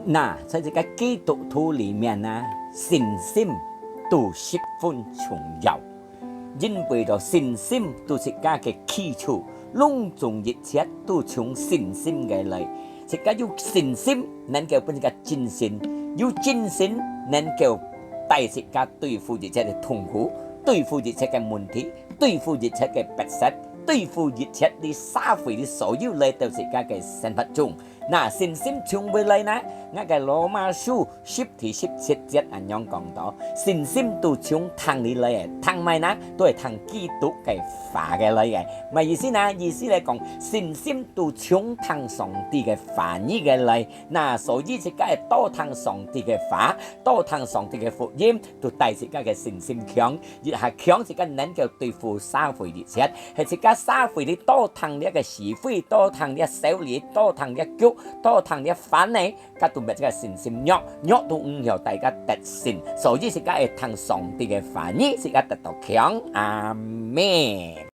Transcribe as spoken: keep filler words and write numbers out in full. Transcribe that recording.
那在這个基督徒裡面呢，信心都十分重要。因為到信心都自家个基礎，攏總一切都從信心个來。自家有信心，能夠分自家精神；有精神，能夠帶自家對付一切个痛苦，對付一切个問題，對付一切个逼迫，對付一切你社會你所有來到自家个生活中。那信心從哪來呢？𠊎个羅馬書十第十七節恁樣講到，信心都從聽裡來个，聽麼个呢？都係聽基督个話个來个。麼个意思呢？意思來講，信心都從聽上帝个話語个來。那所以自家愛多聽上帝个話，多聽上帝个福音，都帶自家个信心強，一下強自家能夠對付社會一切，係自家社會裡多聽這个是非，多聽這小利，多聽這局，多聽這煩惱，該都搣自家信心弱，弱都毋曉大家得勝。所以自家愛聽上帝个話語，自家得到強。阿們。